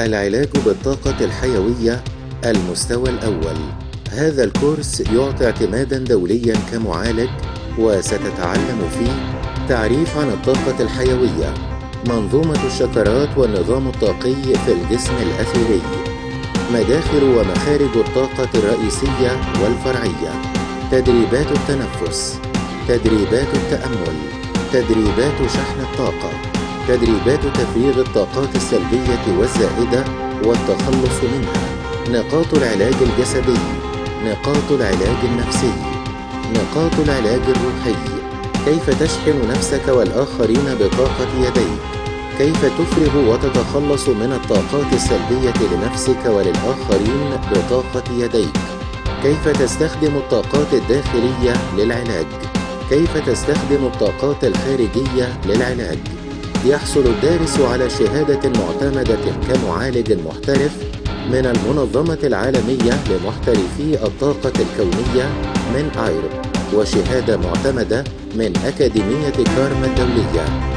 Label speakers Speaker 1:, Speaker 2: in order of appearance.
Speaker 1: العلاج بالطاقة الحيوية المستوى الأول. هذا الكورس يعطي اعتمادا دوليا كمعالج، وستتعلم فيه تعريف عن الطاقة الحيوية، منظومة الشكرات والنظام الطاقي في الجسم الأثيري، مداخل ومخارج الطاقة الرئيسية والفرعية، تدريبات التنفس، تدريبات التأمل، تدريبات شحن الطاقة، تدريبات تفريغ الطاقات السلبية والزائدة والتخلص منها، نقاط العلاج الجسدي، نقاط العلاج النفسي، نقاط العلاج الروحي، كيف تشحن نفسك والآخرين بطاقة يديك، كيف تفرغ وتتخلص من الطاقات السلبية لنفسك وللآخرين بطاقة يديك، كيف تستخدم الطاقات الداخلية للعلاج، كيف تستخدم الطاقات الخارجية للعلاج. يحصل الدارس على شهادة معتمدة كمعالج محترف من المنظمة العالمية لمحترفي الطاقة الكونية من آيرب، وشهادة معتمدة من أكاديمية كارما الدولية.